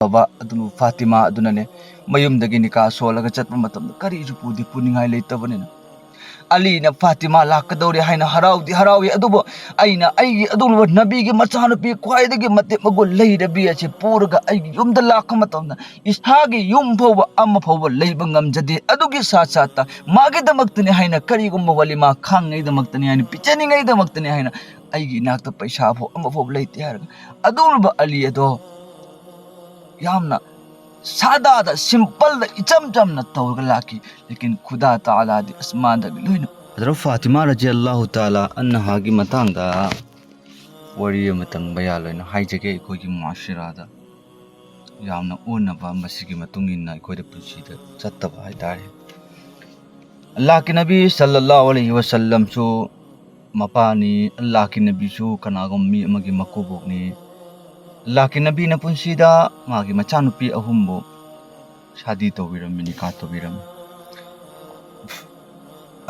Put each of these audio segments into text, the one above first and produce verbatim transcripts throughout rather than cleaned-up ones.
ꯐꯕ ꯑꯗꯨꯕꯨ ꯐꯥꯇꯤꯃꯥ ꯑꯗꯨꯅꯅꯦ ꯃꯌꯨꯝꯗꯒꯤ ꯅꯤꯀꯥ ꯁꯣꯜꯂꯒ ꯆꯠꯄ ꯃꯇꯝꯗ ꯀꯔꯤꯁꯨ ꯄꯨꯗꯤ ꯄꯨꯅꯤꯡꯉꯥꯏ ꯂꯩꯇꯕꯅꯤꯅ꯫ ꯑꯂꯤꯅ ꯐꯥꯇꯤꯃꯥ ꯂꯥꯛꯀꯗꯧꯔꯦ ꯍꯥꯏꯅ ꯍꯔꯥꯎꯗꯤ ꯍꯔꯥꯎꯏ, ꯑꯗꯨꯕꯨ ꯑꯩꯅ ꯑꯩꯒꯤ ꯑꯗꯨꯒꯨꯝꯂꯕ ꯅꯕꯤꯒꯤ ꯃꯆꯥꯅꯨꯄꯤ ꯈ꯭ꯋꯥꯏꯗꯒꯤ ꯃꯇꯤꯛ ꯃꯒꯨꯟ ꯂꯩꯔꯕꯤ ꯑꯁꯤ ꯄꯨꯔꯒ ꯑꯩꯒꯤ ꯌꯨꯝꯗ ꯂꯥꯛꯄ ꯃꯇꯝꯗ ꯏꯁꯥꯒꯤ ꯌꯨꯝ ꯐꯥꯎꯕ ꯑꯃ ꯐꯥꯎꯕ ꯂꯩꯕ ꯉꯝꯖꯗꯦ꯫ ꯑꯗꯨꯒꯤ ꯁꯥꯠ ꯁꯥꯠꯇ ꯃꯥꯒꯤꯗꯃꯛꯇꯅꯤ ꯍꯥꯏꯅ, ꯀꯔꯤꯒꯨꯝꯕ ꯋꯥꯂꯤꯃꯥ ꯈꯥꯡꯉꯩꯗꯃꯛꯇꯅꯤ ꯍꯥꯏꯅ, ꯄꯤꯖꯅꯤꯡꯉꯩꯗꯃꯛꯇꯅꯤ ꯍꯥꯏꯅ ꯑꯩꯒꯤ ꯏꯅꯥꯛꯇ ꯄꯩꯁꯥ ꯐꯥꯎ ꯑꯃ ꯐꯥꯎꯕ ꯂꯩꯇꯦ ꯍꯥꯏꯔꯒ ꯑꯗꯨꯒꯨꯝꯂꯕ ꯑꯂꯤ ꯑꯗꯣ ꯌꯥꯝꯅ ꯁꯥꯗꯥꯗ, ꯁꯤꯝꯄꯜꯗ, ꯏꯆꯝ ꯆꯝꯅ ꯇꯧꯔꯒ ꯂꯥꯛꯈꯤ꯫ ꯂꯦꯀꯤꯟ ꯈꯨꯗꯥ ꯇꯥꯂꯥꯗꯤ ꯑꯁꯃꯥꯟꯗꯒꯤ ꯂꯣꯏꯅ ꯍꯖꯔꯠ ꯐꯥꯇꯤꯃꯥ ꯔꯖꯤ ꯑꯜꯂꯥꯍꯨ ꯇꯥꯂꯥ ꯑꯟꯍꯥꯒꯤ ꯃꯇꯥꯡꯗ ꯋꯥꯔꯤ ꯑꯃꯇꯪ ꯕꯌꯥꯟ ꯑꯣꯏꯅ ꯍꯥꯏꯖꯒꯦ꯫ ꯑꯩꯈꯣꯏꯒꯤ ꯃꯨꯑꯥꯁꯤꯔꯥꯗ ꯌꯥꯝꯅ ꯑꯣꯟꯅꯕ, ꯃꯁꯤꯒꯤ ꯃꯇꯨꯡ ꯏꯟꯅ ꯑꯩꯈꯣꯏꯗ ꯄꯨꯟꯁꯤꯗ ꯆꯠꯇꯕ ꯍꯥꯏꯇꯥꯔꯦ꯫ ꯑꯜꯂꯥꯍꯀꯤ ꯅꯕꯤ ꯁꯜꯂꯜꯂꯥꯍꯨ ꯑꯂꯩꯍꯤ ꯋꯁꯜꯂꯝꯁꯨ ꯃꯄꯥꯅꯤ, ꯑꯜꯂꯥꯍꯀꯤ ꯅꯕꯤꯁꯨ ꯀꯅꯥꯒꯨꯝꯕ ꯃꯤ ꯑꯃꯒꯤ ꯃꯀꯨꯕꯣꯛꯅꯤ꯫ ꯑꯜꯂꯥꯍꯀꯤ ꯅꯕꯤꯅ ꯄꯨꯟꯁꯤꯗ ꯃꯥꯒꯤ ꯃꯆꯥꯅꯨꯄꯤ ꯑꯍꯨꯝꯕꯨ ꯁꯥꯗꯤ ꯇꯧꯕꯤꯔꯝꯃꯤ, ꯅꯤꯀꯥ ꯇꯧꯕꯤꯔꯝꯃꯤ꯫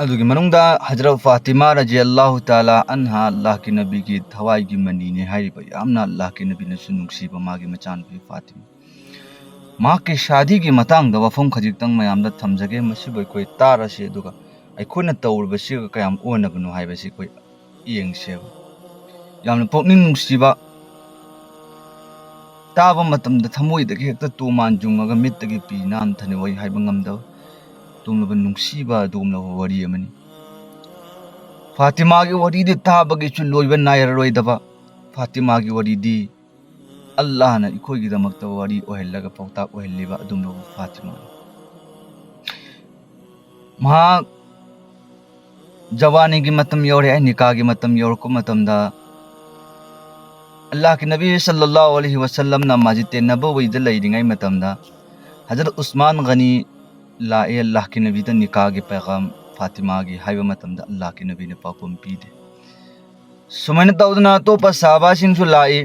ꯑꯗꯨꯒꯤ ꯃꯅꯨꯡꯗ ꯍꯖꯔꯠ ꯐꯥꯇꯤꯃꯥ ꯔꯖꯤ ꯑꯜꯂꯥꯍꯨ ꯇꯥꯂꯥ ꯑꯟꯍꯥ ꯑꯜꯂꯥꯍꯀꯤ ꯅꯕꯤꯒꯤ ꯊꯋꯥꯏꯒꯤ ꯃꯅꯤꯅꯦ ꯍꯥꯏꯔꯤꯕ, ꯌꯥꯝꯅ ꯑꯜꯂꯥꯍꯀꯤ ꯅꯕꯤꯅꯁꯨ ꯅꯨꯡꯁꯤꯕ ꯃꯥꯒꯤ ꯃꯆꯥꯅꯨꯄꯤ ꯐꯥꯇꯤꯃꯥ꯫ ꯃꯍꯥꯛꯀꯤ ꯁꯥꯗꯤꯒꯤ ꯃꯇꯥꯡꯗ ꯋꯥꯐꯝ ꯈꯖꯤꯛꯇꯪ ꯃꯌꯥꯝꯗ ꯊꯝꯖꯒꯦ꯫ ꯃꯁꯤꯕꯨ ꯑꯩꯈꯣꯏ ꯇꯥꯔꯁꯤ, ꯑꯗꯨꯒ ꯑꯩꯈꯣꯏꯅ ꯇꯧꯔꯤꯕꯁꯤꯒ ꯀꯌꯥꯝ ꯑꯣꯟꯅꯕꯅꯣ ꯍꯥꯏꯕꯁꯤ ꯑꯩꯈꯣꯏ ꯌꯦꯡꯁꯦꯕ꯫ ꯌꯥꯝꯅ ꯄꯨꯛꯅꯤꯡ ꯅꯨꯡꯁꯤꯕ, ꯇꯥꯕ ꯃꯇꯝꯗ ꯊꯃꯣꯏꯗꯒꯤ ꯍꯦꯛꯇ ꯇꯨꯃꯥꯟ ꯌꯨꯡꯉꯒ ꯃꯤꯠꯇꯒꯤ ꯄꯤ ꯅꯥꯟꯊꯅ ꯋꯥꯔꯤ ꯍꯥꯏꯕ ꯉꯝꯗꯕ ꯑꯗꯨꯒꯨꯝꯂꯕ ꯅꯨꯡꯁꯤꯕ ꯑꯗꯨꯒꯨꯝꯂꯕ ꯋꯥꯔꯤ ꯑꯃꯅꯤ꯫ ꯐꯥꯇꯤꯃꯥꯒꯤ ꯋꯥꯔꯤꯗꯤ ꯇꯥꯕꯒꯤꯁꯨ ꯂꯣꯏꯕ ꯅꯥꯏꯔꯔꯣꯏꯗꯕ, ꯐꯥꯇꯤꯃꯥꯒꯤ ꯋꯥꯔꯤꯗꯤ ꯑꯜꯂꯥꯍꯅ ꯑꯩꯈꯣꯏꯒꯤꯗꯃꯛꯇ ꯋꯥꯔꯤ ꯑꯣꯏꯍꯜꯂꯒ ꯄꯥꯎꯇꯥꯛ ꯑꯣꯏꯍꯜꯂꯤꯕ ꯑꯗꯨꯒꯨꯝꯂꯕ ꯐꯥꯇꯤꯃꯥꯅꯤ꯫ ꯃꯍꯥꯛ ꯖꯋꯥꯅꯤꯒꯤ ꯃꯇꯝ ꯌꯧꯔꯛꯑꯦ, ꯅꯤꯀꯥꯒꯤ ꯃꯇꯝ ꯌꯧꯔꯛꯄ ꯃꯇꯝꯗ ꯑꯜꯂꯥꯍꯀꯤ ꯅꯕꯤ ꯁꯜꯂꯜꯂꯥꯍꯨ ꯑꯂꯩꯍꯤ ꯋꯁꯜꯂꯝꯅ ꯃꯁꯖꯤꯗ ꯅꯕꯋꯤꯗ ꯂꯩꯔꯤꯉꯩ ꯃꯇꯝꯗ ꯍꯖꯔꯠ ꯎꯁꯃꯥꯟ ꯒꯅꯤ ꯂꯥꯛꯑꯦ, ꯑꯜꯂꯥꯍꯀꯤ ꯅꯕꯤꯗ ꯅꯤꯀꯥꯒꯤ ꯄꯩꯒꯥꯝ ꯐꯥꯇꯤꯃꯥꯒꯤ ꯍꯥꯏꯕ ꯃꯇꯝꯗ ꯑꯜꯂꯥꯍꯀꯤ ꯅꯕꯤꯅ ꯄꯥꯎꯈꯨꯝ ꯄꯤꯗꯦ꯫ ꯁꯨꯃꯥꯏꯅ ꯇꯧꯗꯅ ꯑꯇꯣꯞꯄ ꯁꯍꯥꯕꯥꯁꯤꯡꯁꯨ ꯂꯥꯛꯏ,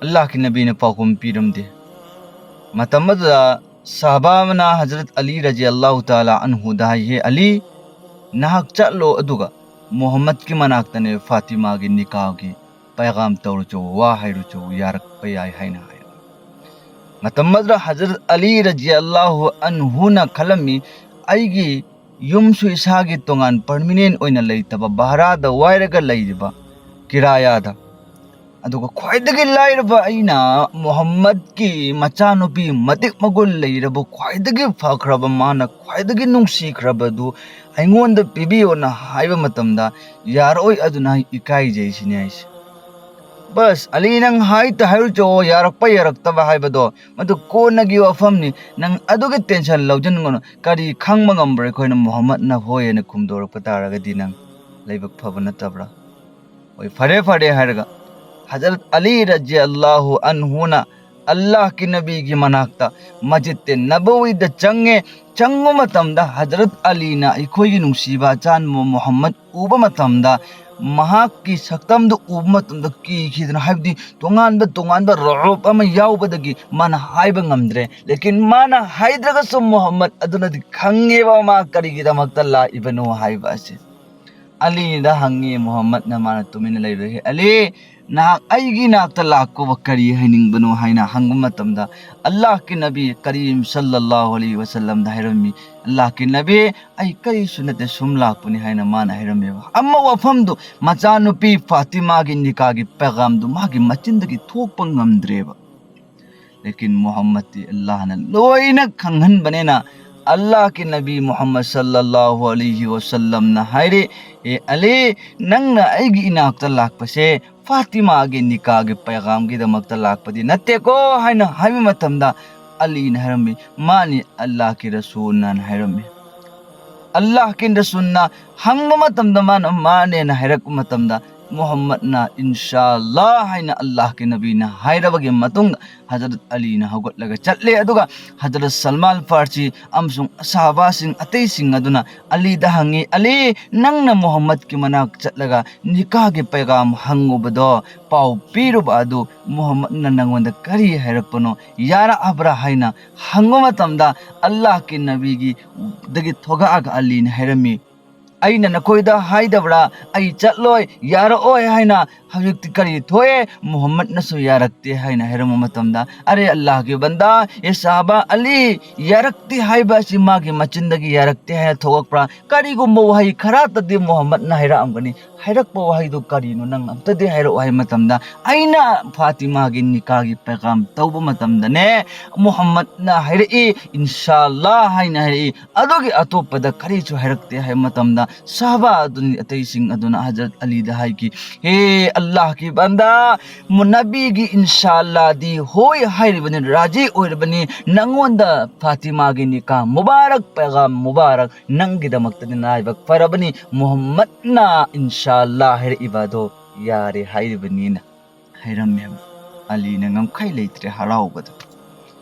ꯑꯜꯂꯥꯍꯀꯤ ꯅꯕꯤꯅ ꯄꯥꯎꯈꯨꯝ ꯄꯤꯔꯝꯗꯦ꯫ ꯃꯇꯝ ꯑꯗꯨꯗ ꯁꯍꯥꯕꯥ ꯑꯃꯅ ꯍꯖꯔꯠ ꯑꯂꯤ ꯔꯖꯤ ꯑꯜꯂꯥꯍꯨ ꯇꯥꯂꯥ ꯑꯟꯍꯨꯗ ꯍꯥꯏ, "ꯍꯦ ꯑꯂꯤ, ꯅꯍꯥꯛ ꯆꯠꯂꯣ, ꯑꯗꯨꯒ ꯃꯨꯍꯝꯃꯗꯀꯤ ꯃꯅꯥꯛꯇꯅꯦ ꯐꯥꯇꯤꯃꯥꯒꯤ ꯅꯤꯀꯥꯍꯒꯤ ꯄꯩꯒꯥꯝ ꯇꯧꯔꯨꯆꯣ, ꯋꯥ ꯍꯥꯏꯔꯨꯆꯣ, ꯌꯥꯔꯛꯄ ꯌꯥꯏ" ꯍꯥꯏꯅ ꯍꯥꯏ꯫ ꯃꯇꯝ ꯑꯗꯨꯗ ꯍꯖꯔꯠ ꯑꯂꯤ ꯔꯖꯤꯌꯜꯂꯥꯍꯨ ꯑꯟꯍꯨꯅ ꯈꯜꯂꯝꯃꯤ, "ꯑꯩꯒꯤ ꯌꯨꯝꯁꯨ ꯏꯁꯥꯒꯤ ꯇꯣꯉꯥꯟ ꯄꯔꯃꯤꯅꯦꯟ ꯑꯣꯏꯅ ꯂꯩꯇꯕ, ꯚꯥꯔꯥꯗ ꯋꯥꯏꯔꯒ ꯂꯩꯔꯤꯕ, ꯀꯤꯔꯥꯌꯥꯗ, ꯑꯗꯨꯒ ꯈ꯭ꯋꯥꯏꯗꯒꯤ ꯂꯥꯏꯔꯕ ꯑꯩꯅ ꯃꯨꯍꯝꯃꯗꯀꯤ ꯃꯆꯥꯅꯨꯄꯤ ꯃꯇꯤꯛ ꯃꯒꯨꯟ ꯂꯩꯔꯕ, ꯈ꯭ꯋꯥꯏꯗꯒꯤ ꯐꯈ꯭ꯔꯕ, ꯃꯥꯅ ꯈ꯭ꯋꯥꯏꯗꯒꯤ ꯅꯨꯡꯁꯤꯈ꯭ꯔꯕꯗꯨ ꯑꯩꯉꯣꯟꯗ ꯄꯤꯕꯤꯌꯣꯅ ꯍꯥꯏꯕ ꯃꯇꯝꯗ ꯌꯥꯔꯛꯑꯣꯏ, ꯑꯗꯨꯅ ꯑꯩ ꯏꯀꯥꯏꯖꯩ" ꯁꯤꯅꯤ ꯍꯥꯏꯁꯦ꯫ ꯕꯁ, ꯑꯂꯤ, ꯅꯪ ꯍꯥꯏꯇ ꯍꯥꯏꯔꯨꯆꯣ, ꯌꯥꯔꯛꯄ ꯌꯥꯔꯛꯇꯕ ꯍꯥꯏꯕꯗꯣ ꯃꯗꯨ ꯀꯣꯟꯅꯒꯤ ꯋꯥꯐꯝꯅꯤ꯫ ꯅꯪ ꯑꯗꯨꯒꯤ ꯇꯦꯟꯁꯟ ꯂꯧꯁꯤꯟꯒꯅꯨ꯫ ꯀꯔꯤ ꯈꯪꯕ ꯉꯝꯕ꯭ꯔꯥ ꯑꯩꯈꯣꯏꯅ ꯃꯨꯍꯝꯃꯗꯅ ꯍꯣꯏ ꯍꯥꯏꯅ ꯈꯨꯝꯗꯣꯔꯛꯄ ꯇꯥꯔꯒꯗꯤ ꯅꯪ ꯂꯥꯏꯕꯛ ꯐꯕ ꯅꯠꯇꯕ꯭ꯔꯥ? ꯍꯣꯏ, ꯐꯔꯦ, ꯐꯔꯦ ꯍꯥꯏꯔꯒ ꯍꯖꯔꯠ ꯑꯂꯤ ꯔꯖꯤꯌꯜꯂꯥꯍꯨ ꯑꯟꯍꯨꯅ ꯑꯜꯂꯥꯍꯀꯤ ꯅꯕꯤꯒꯤ ꯃꯅꯥꯛꯇ ꯃꯁꯖꯤꯗ ꯅꯕꯋꯤꯗ ꯆꯪꯉꯦ꯫ ꯆꯪꯕ ꯃꯇꯝꯗ ꯍꯖꯔꯠ ꯑꯂꯤꯅ ꯑꯩꯈꯣꯏꯒꯤ ꯅꯨꯡꯁꯤꯕ ꯑꯆꯥꯟꯕ ꯃꯨꯍꯝꯃꯗ ꯎꯕ ꯃꯇꯝꯗ, ꯃꯍꯥꯛꯀꯤ ꯁꯛꯇꯝꯗꯨ ꯎꯕ ꯃꯇꯝꯗ ꯀꯤꯈꯤꯗꯅ, ꯍꯥꯏꯕꯗꯤ ꯇꯣꯉꯥꯟꯕ ꯇꯣꯉꯥꯟꯕ ꯔꯨꯞ ꯑꯃ ꯌꯥꯎꯕꯗꯒꯤ ꯃꯥꯅ ꯍꯥꯏꯕ ꯉꯝꯗ꯭ꯔꯦ꯫ ꯂꯦꯀꯤꯟ ꯃꯥꯅ ꯍꯥꯏꯗ꯭ꯔꯒꯁꯨ ꯃꯨꯍꯝꯃꯗ ꯑꯗꯨꯅꯗꯤ ꯈꯪꯉꯦꯕ ꯃꯥ ꯀꯔꯤꯒꯤꯗꯃꯛꯇ ꯂꯥꯛꯏꯕꯅꯣ ꯍꯥꯏꯕ ꯑꯁꯦ꯫ ꯑꯂꯤꯗ ꯍꯪꯉꯤ ꯃꯨꯍꯝꯃꯗꯅ, ꯃꯥꯅ ꯇꯨꯃꯤꯟꯅ ꯂꯩꯕꯗꯒꯤ, "ꯑꯂꯤ, ꯅꯍꯥꯛ ꯑꯩꯒꯤ ꯅꯥꯛꯇ ꯂꯥꯛꯄꯕꯨ ꯀꯔꯤ ꯍꯥꯏꯅꯤꯡꯕꯅꯣ?" ꯍꯥꯏꯅ ꯍꯪꯕ ꯃꯇꯝꯗ, ꯑꯜꯂꯥꯍꯀꯤ ꯅꯕꯤ ꯀꯔꯤꯝ ꯁꯜꯂꯜꯂꯥꯍꯨ ꯑꯂꯩꯍꯤ ꯋꯁꯜꯂꯝꯗ ꯍꯥꯏꯔꯝꯃꯤ, "ꯑꯜꯂꯥꯍꯀꯤ ꯅꯕꯤ, ꯑꯩ ꯀꯔꯤꯁꯨ ꯅꯠꯇꯦ, ꯁꯨꯝ ꯂꯥꯛꯄꯅꯤ" ꯍꯥꯏꯅ ꯃꯥꯅ ꯍꯥꯏꯔꯝꯃꯦꯕ꯫ ꯑꯃ ꯋꯥꯐꯝꯗꯨ, ꯃꯆꯥꯅꯨꯄꯤ ꯐꯥꯇꯤꯃꯥꯒꯤ ꯅꯤꯀꯥꯒꯤ ꯄꯩꯒꯥꯝꯗꯨ ꯃꯥꯒꯤ ꯃꯆꯤꯟꯗꯒꯤ ꯊꯣꯛꯄ ꯉꯝꯗ꯭ꯔꯦꯕ꯫ ꯂꯦꯀꯤꯟ ꯃꯨꯍꯝꯃꯗꯇꯤ ꯑꯜꯂꯥꯍꯅ ꯂꯣꯏꯅ ꯈꯪꯍꯟꯕꯅꯤꯅ, ꯑꯜꯂꯥꯍꯀꯤ ꯅꯕꯤ ꯃꯨꯍꯝꯃꯗ ꯁꯜꯂꯜꯂꯥꯍꯨ ꯑꯂꯩꯍꯤ ꯋꯁꯜꯂꯝꯅ ꯍꯥꯏꯔꯤ, "ꯑꯦ ꯑꯂꯤ, ꯅꯪꯅ ꯑꯩꯒꯤ ꯏꯅꯥꯛꯇ ꯂꯥꯛꯄꯁꯦ ꯐꯥꯇꯤꯃꯥꯒꯤ ꯅꯤꯀꯥꯒꯤ ꯄꯩꯒꯥꯝꯒꯤꯗꯃꯛꯇ ꯂꯥꯛꯄꯗꯤ ꯅꯠꯇꯦꯀꯣ" ꯍꯥꯏꯅ ꯍꯥꯏꯕ ꯃꯇꯝꯗ, ꯑꯂꯤꯅ ꯍꯥꯏꯔꯝꯃꯤ, "ꯃꯥꯅꯤ ꯑꯜꯂꯥꯍꯀꯤ ꯔꯁꯨꯜꯅ" ꯍꯥꯏꯔꯝꯃꯤ꯫ ꯑꯜꯂꯥꯍꯀꯤ ꯔꯁꯨꯜꯅ ꯍꯪꯕ ꯃꯇꯝꯗ ꯃꯥꯅ ꯃꯥꯅꯦꯅ ꯍꯥꯏꯔꯛꯄ ꯃꯇꯝꯗ, ꯃꯨꯍꯝꯃꯗꯅ "ꯏꯟꯁꯥ ꯑꯜꯂꯥꯍ" ꯍꯥꯏꯅ ꯑꯜꯂꯥꯍꯀꯤ ꯅꯕꯤꯅ ꯍꯥꯏꯔꯕꯒꯤ ꯃꯇꯨꯡꯗ, ꯍꯖꯔꯠ ꯑꯂꯤꯅ ꯍꯧꯒꯠꯂꯒ ꯆꯠꯂꯦ꯫ ꯑꯗꯨꯒ ꯍꯖꯔꯠ ꯁꯜꯃꯥꯟ ꯐꯥꯔꯁꯤ ꯑꯃꯁꯨꯡ ꯁꯍꯥꯕꯥꯁꯤꯡ ꯑꯇꯩꯁꯤꯡ ꯑꯗꯨꯅ ꯑꯂꯤꯗ ꯍꯪꯉꯤ, "ꯑꯂꯤ, ꯅꯪꯅ ꯃꯨꯍꯝꯃꯗꯀꯤ ꯃꯅꯥꯛ ꯆꯠꯂꯒ ꯅꯤꯀꯥꯒꯤ ꯄꯩꯒꯥꯝ ꯍꯪꯉꯨꯕꯗꯣ, ꯄꯥꯎ ꯄꯤꯔꯨꯕ ꯑꯗꯨ ꯃꯨꯍꯝꯃꯗꯅ ꯅꯪꯉꯣꯟꯗ ꯀꯔꯤ ꯍꯥꯏꯔꯛꯄꯅꯣ? ꯌꯥꯔꯛꯑꯕ꯭ꯔꯥ?" ꯍꯥꯏꯅ ꯍꯪꯕ ꯃꯇꯝꯗ, ꯑꯜꯂꯥꯍꯀꯤ ꯅꯕꯤꯒꯤ ꯗꯒꯤ ꯊꯣꯛꯂꯛꯑꯒ ꯑꯂꯤꯅ ꯍꯥꯏꯔꯝꯃꯤ, "ꯑꯩꯅ ꯅꯈꯣꯏꯗ ꯍꯥꯏꯗꯕ꯭ꯔꯥ? ꯑꯩ ꯆꯠꯂꯣꯏ, ꯌꯥꯔꯛꯑꯣꯏ ꯍꯥꯏꯅ ꯍꯧꯖꯤꯛꯇꯤ ꯀꯔꯤ ꯊꯣꯛꯑꯦ? ꯃꯨꯍꯝꯃꯗꯅꯁꯨ ꯌꯥꯔꯛꯇꯦ ꯍꯥꯏꯅ ꯍꯥꯏꯔꯝꯕ ꯃꯇꯝꯗ, "ꯑꯔꯦ ꯑꯜꯂꯥꯍꯒꯤ ꯕꯟꯗꯥ, ꯑꯦ ꯁꯍꯥꯕꯥ ꯑꯂꯤ, ꯌꯥꯔꯛꯇꯦ ꯍꯥꯏꯕ ꯑꯁꯤ ꯃꯥꯒꯤ ꯃꯆꯤꯟꯗꯒꯤ ꯌꯥꯔꯛꯇꯦ ꯍꯥꯏꯅ ꯊꯣꯛꯂꯛꯄ꯭ꯔꯥ? ꯀꯔꯤꯒꯨꯝꯕ ꯋꯥꯍꯩ ꯈꯔꯇꯗꯤ ꯃꯨꯍꯝꯃꯗꯅ ꯍꯥꯏꯔꯛꯑꯝꯒꯅꯤ꯫ ꯍꯥꯏꯔꯛꯄ ꯋꯥꯍꯩꯗꯨ ꯀꯔꯤꯅꯣ? ꯅꯪ ꯑꯝꯇꯗꯤ ꯍꯥꯏꯔꯛꯑꯣ" ꯍꯥꯏꯕ ꯃꯇꯝꯗ, "ꯑꯩꯅ ꯐꯥꯇꯤꯃꯥꯒꯤ ꯅꯤꯀꯥꯒꯤ ꯄꯩꯒꯥꯝ ꯇꯧꯕ ꯃꯇꯝꯗꯅꯦ, ꯃꯨꯍꯝꯃꯗꯅ ꯍꯥꯏꯔꯛꯏ, 'ꯏꯟꯁꯥ ꯑꯜꯂꯥ' ꯍꯥꯏꯅ ꯍꯥꯏꯔꯛꯏ꯫ ꯑꯗꯨꯒꯤ ꯑꯇꯣꯞꯄꯗ ꯀꯔꯤꯁꯨ ꯍꯥꯏꯔꯛꯇꯦ" ꯍꯥꯏꯕ ꯃꯇꯝꯗ, ꯁꯍꯥꯕꯥ ꯑꯗꯨꯅꯤ ꯑꯇꯩꯁꯤꯡ ꯑꯗꯨꯅ ꯍꯖꯔꯠ ꯑꯂꯤꯗ ꯍꯥꯏꯈꯤ, "ꯍꯦ ꯑꯜꯂꯥꯍꯒꯤ ꯕꯟꯗꯥ, ꯃꯨ-, ꯅꯕꯤꯒꯤ 'ꯏꯟꯁꯥ ꯑꯜꯂꯥꯍꯗꯤ ꯍꯣꯏ ꯍꯥꯏꯔꯤꯕꯅꯤ, ꯔꯥꯖꯤ ꯑꯣꯏꯔꯕꯅꯤ꯫ ꯅꯪꯉꯣꯟꯗ ꯐꯥꯇꯤꯃꯥꯒꯤ ꯅꯤꯀꯥ ꯃꯨꯕꯥꯔꯛ, ꯄꯩꯒꯥꯝ ꯃꯨꯕꯥꯔꯛ ꯅꯪꯒꯤꯗꯃꯛꯇꯗꯤ ꯅꯥꯏꯕ ꯐꯔꯕꯅꯤ꯫ ꯃꯨꯍꯝꯃꯗꯅ 'ꯏꯟꯁꯥ ꯑꯜꯂꯥꯍ' ꯍꯥꯏꯔꯛꯏꯕ ꯑꯗꯣ ꯌꯥꯔꯦ ꯍꯥꯏꯔꯤꯕꯅꯤꯅ" ꯍꯥꯏꯔꯝꯃꯦꯕ꯫ ꯑꯂꯤꯅ ꯉꯝꯈꯩ ꯂꯩꯇ꯭ꯔꯦ ꯍꯔꯥꯎꯕꯗ꯫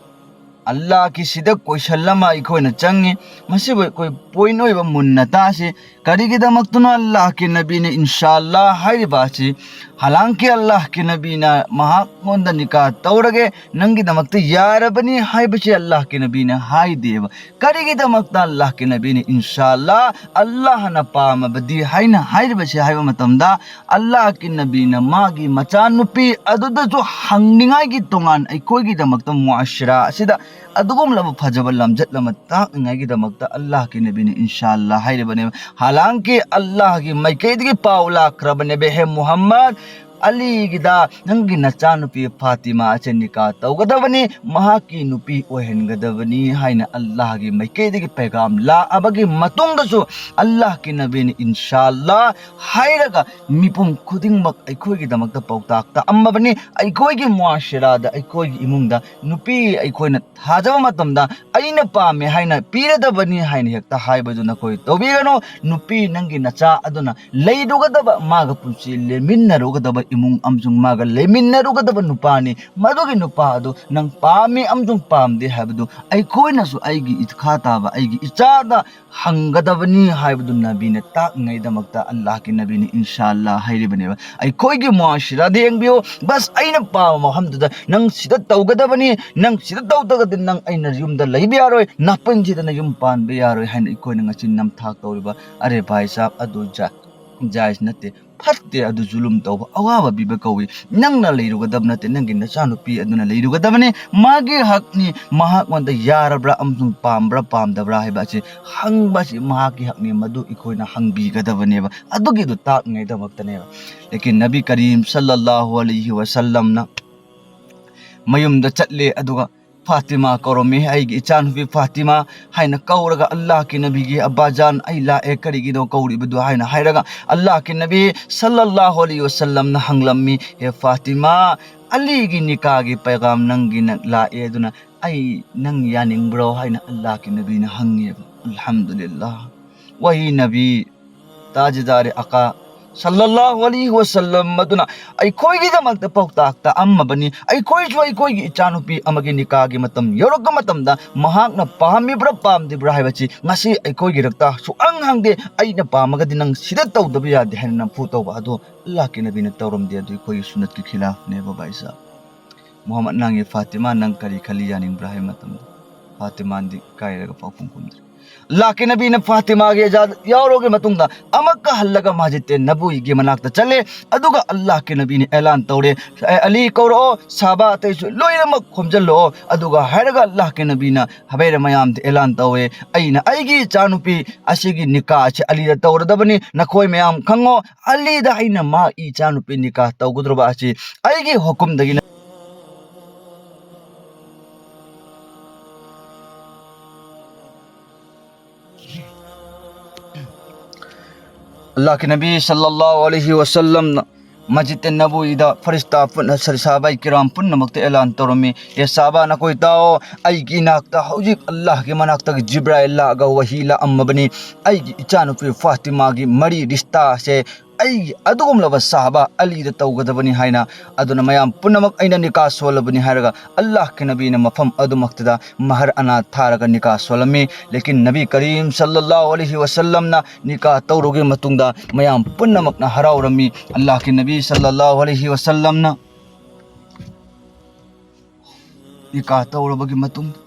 ꯑꯜꯂꯥꯍꯀꯤ ꯁꯤꯗ ꯀꯣꯏꯁꯟ ꯑꯃ ꯑꯩꯈꯣꯏꯅ ꯆꯪꯉꯤ꯫ ꯃꯁꯤꯕꯨ ꯑꯩꯈꯣꯏ ꯄꯣꯏꯟ ꯑꯣꯏꯕ ꯃꯨꯟꯅ ꯇꯥꯁꯤ꯫ ꯀꯔꯤꯒꯤꯗꯃꯛꯇꯅꯣ ꯑꯜꯂꯥꯍꯀꯤ ꯅꯕꯤꯅ 'ꯏꯟꯁꯥ ꯑꯜꯂꯥꯍ' ꯍꯥꯏꯔꯤꯕ ꯑꯁꯤ? ꯍꯥꯂꯥꯡꯀꯤ ꯑꯜꯂꯥꯍꯀꯤ ꯅꯕꯤꯅ ꯃꯍꯥꯛꯉꯣꯟꯗ ꯅꯤꯀꯥ ꯇꯧꯔꯒꯦ, ꯅꯪꯒꯤꯗꯃꯛꯇ ꯌꯥꯔꯕꯅꯤ ꯍꯥꯏꯕꯁꯤ ꯑꯜꯂꯥꯍꯀꯤ ꯅꯕꯤꯅ ꯍꯥꯏꯗꯦꯕ꯫ ꯀꯔꯤꯒꯤꯗꯃꯛꯇ ꯑꯜꯂꯥꯍꯀꯤ ꯅꯕꯤꯅ 'ꯏꯟꯁꯥ ꯑꯜꯂꯥꯍ, ꯑꯜꯂꯥꯍꯅ ꯄꯥꯝꯃꯕꯗꯤ' ꯍꯥꯏꯅ ꯍꯥꯏꯔꯤꯕꯁꯤ ꯍꯥꯏꯕ ꯃꯇꯝꯗ, ꯑꯜꯂꯥꯍꯀꯤ ꯅꯕꯤꯅ ꯃꯥꯒꯤ ꯃꯆꯥꯅꯨꯄꯤ ꯑꯗꯨꯗꯁꯨ ꯍꯪꯅꯤꯡꯉꯥꯏꯒꯤ ꯇꯣꯉꯥꯟ ꯑꯩꯈꯣꯏꯒꯤꯗꯃꯛꯇ ꯃꯨꯑꯥꯁꯤꯔꯥ ꯑꯁꯤꯗ ꯑꯗꯨꯒꯨꯝꯂꯕ ꯐꯖꯕ ꯂꯝꯆꯠ ꯑꯃ ꯇꯥꯛꯅꯤꯡꯉꯥꯏꯒꯤꯗꯃꯛꯇ ꯑꯜꯂꯥꯍꯀꯤ ꯅꯕꯤꯅ 'ꯏꯟꯁꯥ ꯑꯜꯂꯥꯍ' ꯍꯥꯏꯔꯤꯕꯅꯦꯕ꯫ ꯍꯥꯂꯥꯡꯀꯤ ꯑꯜꯂꯥꯍꯒꯤ ꯃꯥꯏꯀꯩꯗꯒꯤ ꯄꯥꯎ ꯂꯥꯛꯈ꯭ꯔꯕꯅꯦꯕ, "ꯍꯦ ꯃꯨꯍꯝꯃꯗ, ꯑꯂꯤꯒꯤꯗ ꯅꯪꯒꯤ ꯅꯆꯥꯅꯨꯄꯤ ꯐꯥꯇꯤꯃꯥ ꯑꯁꯦ ꯅꯤꯀꯥ ꯇꯧꯒꯗꯕꯅꯤ, ꯃꯍꯥꯛꯀꯤ ꯅꯨꯄꯤ ꯑꯣꯏꯍꯟꯒꯗꯕꯅꯤ" ꯍꯥꯏꯅ ꯑꯜꯂꯥꯍꯒꯤ ꯃꯥꯏꯀꯩꯗꯒꯤ ꯄꯩꯒꯥꯝ ꯂꯥꯛꯑꯕꯒꯤ ꯃꯇꯨꯡꯗꯁꯨ, ꯑꯜꯂꯥꯍꯀꯤ ꯅꯕꯤꯅ 'ꯏꯟꯁꯥ ꯑꯜꯂꯥꯍ' ꯍꯥꯏꯔꯒ ꯃꯤꯄꯨꯝ ꯈꯨꯗꯤꯡꯃꯛ ꯑꯩꯈꯣꯏꯒꯤꯗꯃꯛꯇ ꯄꯥꯎꯇꯥꯛ ꯇꯥꯛꯑꯝꯃꯕꯅꯤ꯫ ꯑꯩꯈꯣꯏꯒꯤ ꯃꯨꯑꯥꯁꯤꯔꯥꯗ, ꯑꯩꯈꯣꯏꯒꯤ ꯏꯃꯨꯡꯗ ꯅꯨꯄꯤ ꯑꯩꯈꯣꯏꯅ ꯊꯥꯖꯕ ꯃꯇꯝꯗ, "ꯑꯩꯅ ꯄꯥꯝꯃꯦ" ꯍꯥꯏꯅ ꯄꯤꯔꯗꯕꯅꯤ ꯍꯥꯏꯅ ꯍꯦꯛꯇ ꯍꯥꯏꯕꯗꯨ ꯅꯈꯣꯏ ꯇꯧꯕꯤꯒꯅꯨ꯫ ꯅꯨꯄꯤ, ꯅꯪꯒꯤ ꯅꯆꯥ ꯑꯗꯨꯅ ꯂꯩꯔꯨꯒꯗꯕ, ꯃꯥꯒ ꯄꯨꯟꯁꯤ ꯂꯦꯟꯃꯤꯟꯅꯔꯨꯒꯗꯕ ꯏꯃꯨꯡ ꯑꯃꯁꯨꯡ ꯃꯥꯒ ꯂꯩꯃꯤꯟꯅꯔꯨꯒꯗꯕ ꯅꯨꯄꯥꯅꯤ꯫ ꯃꯗꯨꯒꯤ ꯅꯨꯄꯥ ꯑꯗꯨ ꯅꯪ ꯄꯥꯝꯃꯤ ꯑꯃꯁꯨꯡ ꯄꯥꯝꯗꯦ ꯍꯥꯏꯕꯗꯨ ꯑꯩꯈꯣꯏꯅꯁꯨ ꯑꯩꯒꯤ ꯏꯈꯥ ꯇꯥꯕ ꯑꯩꯒꯤ ꯏꯆꯥꯗ ꯍꯪꯒꯗꯕꯅꯤ ꯍꯥꯏꯕꯗꯨ ꯅꯕꯤꯅ ꯇꯥꯛꯅꯉꯥꯏꯗꯃꯛꯇ ꯑꯜꯂꯥꯍꯀꯤ ꯅꯕꯤꯅ 'ꯏꯟꯁꯥ ꯑꯜꯂꯥꯍ' ꯍꯥꯏꯔꯤꯕꯅꯦꯕ꯫ ꯑꯩꯈꯣꯏꯒꯤ ꯃꯨꯑꯥꯁꯤꯔꯥꯗ ꯌꯦꯡꯕꯤꯌꯨ, ꯕꯁ ꯑꯩꯅ ꯄꯥꯝꯕ ꯃꯐꯝꯗꯨꯗ ꯅꯪ ꯁꯤꯗ ꯇꯧꯒꯗꯕꯅꯤ, ꯅꯪ ꯁꯤꯗ ꯇꯧꯗ꯭ꯔꯒꯗꯤ ꯅꯪ ꯑꯩꯅ ꯌꯨꯝꯗ ꯂꯩꯕ ꯌꯥꯔꯣꯏ, ꯅꯥꯄꯟꯁꯤꯗꯅ ꯌꯨꯝ ꯄꯥꯟꯕ ꯌꯥꯔꯣꯏ ꯍꯥꯏꯅ ꯑꯩꯈꯣꯏꯅ ꯉꯁꯤ ꯅꯝꯊꯥꯛ ꯇꯧꯔꯤꯕ, ꯑꯔꯦ ꯚꯥꯏ ꯁꯥꯍꯕ, ꯑꯗꯨ ꯖꯥ-, ꯖꯥꯏꯖ ꯅꯠꯇꯦ꯫ ꯐꯠꯇꯦ, ꯑꯗꯨ ꯖꯨꯂꯨꯝ ꯇꯧꯕ, ꯑꯋꯥꯕ ꯄꯤꯕ ꯀꯧꯏ꯫ ꯅꯪꯅ ꯂꯩꯔꯨꯒꯗꯕ ꯅꯠꯇꯦ, ꯅꯪꯒꯤ ꯅꯆꯥꯅꯨꯄꯤ ꯑꯗꯨꯅ ꯂꯩꯔꯨꯒꯗꯕꯅꯤ꯫ ꯃꯥꯒꯤ ꯍꯛꯅꯤ, ꯃꯍꯥꯛꯉꯣꯟꯗ ꯌꯥꯔꯕ꯭ꯔꯥ ꯑꯃꯁꯨꯡ ꯄꯥꯝꯕ꯭ꯔꯥ ꯄꯥꯝꯗꯕ꯭ꯔꯥ ꯍꯥꯏꯕ ꯑꯁꯤ ꯍꯪꯕ ꯑꯁꯤ ꯃꯍꯥꯛꯀꯤ ꯍꯛꯅꯤ, ꯃꯗꯨ ꯑꯩꯈꯣꯏꯅ ꯍꯪꯕꯤꯒꯗꯕꯅꯦꯕ꯫ ꯑꯗꯨꯒꯤꯗꯨ ꯇꯥꯛꯅꯉꯥꯏꯗꯃꯛꯇꯅꯦꯕ꯫ ꯂꯦꯀꯤꯟ ꯅꯕꯤ ꯀꯔꯤꯝ ꯁꯜꯂꯜꯂꯥꯍꯨ ꯑꯂꯩꯍꯤ ꯋꯥꯁꯜꯂꯝꯅ ꯃꯌꯨꯝꯗ ꯆꯠꯂꯦ, ꯑꯗꯨꯒ ꯐꯥꯇꯤꯃꯥ ꯀꯧꯔꯝꯃꯤ, "ꯑꯩꯒꯤ ꯏꯆꯥꯅꯨꯄꯤ ꯐꯥꯇꯤꯃꯥ" ꯍꯥꯏꯅ ꯀꯧꯔꯒ, "ꯑꯜꯂꯥꯍꯀꯤ ꯅꯕꯤꯒꯤ ꯑꯕꯥꯖꯥꯟ, ꯑꯩ ꯂꯥꯛꯑꯦ, ꯀꯔꯤꯒꯤꯅꯣ ꯀꯧꯔꯤꯕꯗꯨ?" ꯍꯥꯏꯅ ꯍꯥꯏꯔꯒ, ꯑꯜꯂꯥꯍꯀꯤ ꯅꯕꯤ ꯁꯜꯂꯜꯂꯥꯍꯨ ꯑꯂꯩꯍꯤ ꯋꯥꯁꯜꯂꯝꯅ ꯍꯪꯂꯝꯃꯤ, "ꯍꯦ ꯐꯥꯇꯤꯃꯥ, ꯑꯂꯤꯒꯤ ꯅꯤꯀꯥꯒꯤ ꯄꯩꯒꯥꯝ ꯅꯪꯒꯤ ꯅ-, ꯂꯥꯛꯑꯦ, ꯑꯗꯨꯅ ꯑꯩ ꯅꯪ ꯌꯥꯅꯤꯡꯕ꯭ꯔꯣ?" ꯍꯥꯏꯅ ꯑꯜꯂꯥꯍꯀꯤ ꯅꯕꯤꯅ ꯍꯪꯉꯦꯕ꯫ ꯑꯜꯍꯝꯗꯨꯂꯤꯜꯂꯥꯍ꯫ ꯋꯥꯍꯤ ꯅꯕꯤ ꯇꯥꯖꯗꯥꯔꯦ ꯑꯀꯥ ꯁꯜꯂꯜꯂꯥꯍꯨ ꯑꯂꯩꯍꯤ ꯋꯥꯁꯜꯂꯝ ꯑꯗꯨꯅ ꯑꯩꯈꯣꯏꯒꯤꯗꯃꯛꯇ ꯄꯥꯎꯇꯥꯛ ꯇꯥꯛꯑꯝꯃꯕꯅꯤ꯫ ꯑꯩꯈꯣꯏꯁꯨ ꯑꯩꯈꯣꯏꯒꯤ ꯏꯆꯥꯅꯨꯄꯤ ꯑꯃꯒꯤ ꯅꯤꯀꯥꯒꯤ ꯃꯇꯝ ꯌꯧꯔꯛꯄ ꯃꯇꯝꯗ ꯃꯍꯥꯛꯅ ꯄꯥꯝꯃꯤꯕ꯭ꯔꯥ ꯄꯥꯝꯗ꯭ꯔꯤꯕ꯭ꯔꯥ ꯍꯥꯏꯕꯁꯤ ꯉꯁꯤ ꯑꯩꯈꯣꯏꯒꯤ ꯏꯔꯛꯇ ꯁꯨꯛꯍꯪ ꯍꯪꯗꯦ꯫ ꯑꯩꯅ ꯄꯥꯝꯃꯒꯗꯤ ꯅꯪ ꯁꯤꯗ ꯇꯧꯗꯕ ꯌꯥꯗꯦ ꯍꯥꯏꯅ ꯅꯝꯐꯨ ꯇꯧꯕ ꯑꯗꯣ ꯑꯜꯂꯥꯍꯀꯤ ꯅꯕꯤꯅ ꯇꯧꯔꯝꯗꯦ꯫ ꯑꯗꯨ ꯑꯩꯈꯣꯏꯒꯤ ꯁꯨꯟꯅꯠꯀꯤ ꯈꯤꯂꯥꯐꯅꯦꯕ, ꯚꯥꯏ ꯁꯥꯍꯕ꯫ ꯃꯨꯍꯝꯃꯗ, ꯅꯪꯒꯤ ꯐꯥꯇꯤꯃꯥ ꯅꯪ ꯀꯔꯤ ꯈꯜꯂꯤ ꯌꯥꯅꯤꯡꯕ꯭ꯔꯥ ꯍꯥꯏꯕ ꯃꯇꯝꯗ ꯐꯥꯇꯤꯃꯥꯗꯤ ꯏꯀꯥꯏꯔꯒ ꯄꯥꯎꯈꯨꯝ ꯈꯨꯝꯗ꯭ꯔꯦ꯫ ꯑꯜꯂꯥꯍꯀꯤ ꯅꯕꯤꯅ ꯐꯥꯇꯤꯃꯥꯒꯤ ꯏꯖꯥꯖꯠ ꯌꯥꯎꯔꯕꯒꯤ ꯃꯇꯨꯡꯗ ꯑꯃꯨꯛꯀ ꯍꯜꯂꯒ ꯃꯁꯖꯤꯗ ꯅꯕꯋꯤꯒꯤ ꯃꯅꯥꯛꯇ ꯆꯠꯂꯦ꯫ ꯑꯗꯨꯒ ꯑꯜꯂꯥꯍꯀꯤ ꯅꯕꯤꯅ ꯑꯦꯂꯥꯟ ꯇꯧꯔꯦ, "ꯑꯦ ꯑꯂꯤ ꯀꯧꯔꯛꯑꯣ, ꯁꯥꯍꯕꯥ ꯑꯇꯩꯁꯨ ꯂꯣꯏꯅꯃꯛ ꯈꯣꯝꯖꯤꯜꯂꯛꯑꯣ"꯫ ꯑꯗꯨꯒ ꯍꯥꯏꯔꯒ ꯑꯜꯂꯥꯍꯀꯤ ꯅꯕꯤꯅ ꯍꯕꯩꯔ ꯃꯌꯥꯝꯗ ꯑꯦꯂꯥꯟ ꯇꯧꯋꯦ, "ꯑꯩꯅ ꯑꯩꯒꯤ ꯏꯆꯥꯅꯨꯄꯤ ꯑꯁꯤꯒꯤ ꯅꯤꯀꯥ ꯑꯁꯤ ꯑꯂꯤꯗ ꯇꯧꯔꯗꯕꯅꯤ꯫ ꯅꯈꯣꯏ ꯃꯌꯥꯝ ꯈꯪꯉꯣ, ꯑꯂꯤꯗ ꯑꯩꯅ ꯃꯥ ꯏꯆꯥꯅꯨꯄꯤ ꯅꯤꯀꯥ ꯇꯧꯒꯗꯧꯔꯕ ꯑꯁꯤ ꯑꯩꯒꯤ ꯍꯨꯀꯨꯝꯗꯒꯤꯅ"꯫ ꯑꯜꯂꯥꯍꯀꯤ ꯅꯕꯤ ꯁꯜꯂꯜꯂꯥꯍꯨ ꯑꯂꯩꯍꯤ ꯋꯥꯁꯜꯂꯝꯅ ꯃꯁꯖꯤꯗ ꯅꯕꯋꯤꯗ ꯐꯔꯤꯁꯇꯥ ꯄꯨꯟꯅ, ꯁꯥꯍꯕꯥꯏ ꯀꯤꯔꯥꯝ ꯄꯨꯝꯅꯃꯛꯇ ꯑꯦꯂꯥꯟ ꯇꯧꯔꯝꯃꯤ, "ꯑꯦ ꯁꯥꯍꯕꯥ, ꯅꯈꯣꯏ ꯇꯥꯑꯣ, ꯑꯩꯒꯤ ꯏꯅꯥꯛꯇ ꯍꯧꯖꯤꯛ ꯑꯜꯂꯥꯍꯀꯤ ꯃꯅꯥꯛꯇꯒꯤ ꯖꯤꯕ꯭ꯔꯥꯏꯜ ꯂꯥꯛꯑꯒ ꯋꯥꯍꯤ ꯂꯥꯛꯑꯝꯃꯕꯅꯤ꯫ ꯑꯩꯒꯤ ꯏꯆꯥꯅꯨꯄꯤ ꯐꯥꯇꯤꯃꯥꯒꯤ ꯃꯔꯤ ꯔꯤꯁꯇꯥꯁꯦ ꯑꯩꯒꯤ ꯑꯗꯨꯒꯨꯝꯂꯕ ꯁꯥꯍꯕꯥ ꯑꯂꯤꯗ ꯇꯧꯒꯗꯕꯅꯤ" ꯍꯥꯏꯅ꯫ ꯑꯗꯨꯅ ꯃꯌꯥꯝ ꯄꯨꯝꯅꯃꯛ ꯑꯩꯅ ꯅꯤꯀꯥ ꯁꯣꯜꯂꯕꯅꯤ ꯍꯥꯏꯔꯒ ꯑꯜꯂꯥꯍꯀꯤ ꯅꯕꯤꯅ ꯃꯐꯝ ꯑꯗꯨꯃꯛꯇꯨꯗ ꯃꯍꯔ ꯑꯅꯥ ꯊꯥꯔꯒ ꯅꯤꯀꯥ ꯁꯣꯜꯂꯝꯃꯤ꯫ ꯂꯦꯀꯤꯟ ꯅꯕꯤ ꯀꯔꯤꯝ ꯁꯜꯂꯜꯂꯥꯍꯨ ꯑꯂꯩꯍꯤ ꯋꯥꯁꯜꯂꯝꯅ ꯅꯤꯀꯥ ꯇꯧꯔꯨꯕꯒꯤ ꯃꯇꯨꯡꯗ ꯃꯌꯥꯝ ꯄꯨꯝꯅꯃꯛꯅ ꯍꯔꯥꯎꯔꯝꯃꯤ꯫ ꯑꯜꯂꯥꯍꯀꯤ ꯅꯕꯤ ꯁꯜꯂꯜꯂꯥꯍꯨ ꯑꯂꯩꯍꯤ ꯋꯥꯁꯜꯂꯝꯅ ꯅꯤꯀꯥ ꯇꯧꯔꯕꯒꯤ ꯃꯇꯨꯡꯗ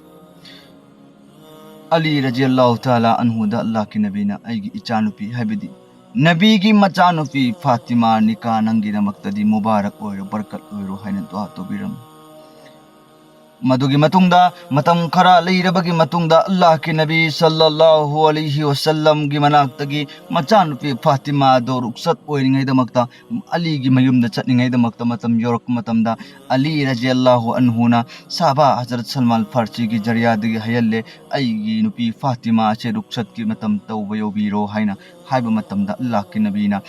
ꯑꯂꯤ ꯔꯖꯤꯌꯜꯂꯥꯍꯨ ꯇꯥꯂꯥ ꯑꯟꯍꯨꯗ ꯑꯜꯂꯥꯍꯀꯤ ꯅꯕꯤꯅ ꯑꯩꯒꯤ ꯏꯆꯥꯅꯨꯄꯤ, ꯍꯥꯏꯕꯗꯤ "ꯅꯕꯤꯒꯤ ꯃꯆꯥꯅꯨꯄꯤ ꯐꯥꯇꯤꯃꯥ ꯅꯤꯀꯥ ꯅꯪꯒꯤꯗꯃꯛꯇꯗꯤ ꯃꯨꯕꯥꯔꯛ ꯑꯣꯏꯔꯣ, ꯕꯔꯀꯠ ꯑꯣꯏꯔꯣ" ꯍꯥꯏꯅ ꯗꯨꯋꯥ ꯇꯧꯕꯤꯔꯝꯃꯤ꯫ ꯃꯗꯨꯒꯤ ꯃꯇꯨꯡꯗ ꯃꯇꯝ ꯈꯔ ꯂꯩꯔꯕꯒꯤ ꯃꯇꯨꯡꯗ ꯑꯜꯂꯥꯍꯀꯤ ꯅꯕꯤ ꯁꯜꯂꯜꯂꯥꯍꯨ ꯑꯂꯩꯍꯤ ꯋꯁꯜꯂꯝꯒꯤ ꯃꯅꯥꯛꯇꯒꯤ ꯃꯆꯥꯅꯨꯄꯤ ꯐꯥꯇꯤꯃꯥꯗꯣ ꯔꯨꯛꯁꯠ ꯑꯣꯏꯔꯤꯉꯩꯗꯃꯛꯇ ꯑꯂꯤꯒꯤ ꯃꯌꯨꯝꯗ ꯆꯠꯅꯤꯡꯉꯩꯗꯃꯛꯇ ꯃꯇꯝ ꯌꯧꯔꯛꯄ ꯃꯇꯝꯗ ꯑꯂꯤ ꯔꯖꯤꯌꯜꯂꯥꯍꯨ ꯑꯟꯍꯨꯅ ꯁꯥꯕꯥ ꯍꯖꯔꯠ ꯁꯜꯃꯥꯟ ꯐꯥꯔꯁꯤꯒꯤ ꯖꯔꯤꯌꯥꯗꯒꯤ ꯍꯥꯏꯍꯜꯂꯦ, "ꯑꯩꯒꯤ ꯅꯨꯄꯤ ꯐꯥꯇꯤꯃꯥ ꯑꯁꯦ ꯔꯨꯛꯁꯠꯀꯤ ꯃꯇꯝ ꯇꯧꯕ ꯌꯧꯕꯤꯔꯣ" ꯍꯥꯏꯅ ꯍꯥꯏꯕ ꯃꯇꯝꯗ ꯑꯜꯂꯥꯍꯀꯤ ꯅꯕꯤꯅ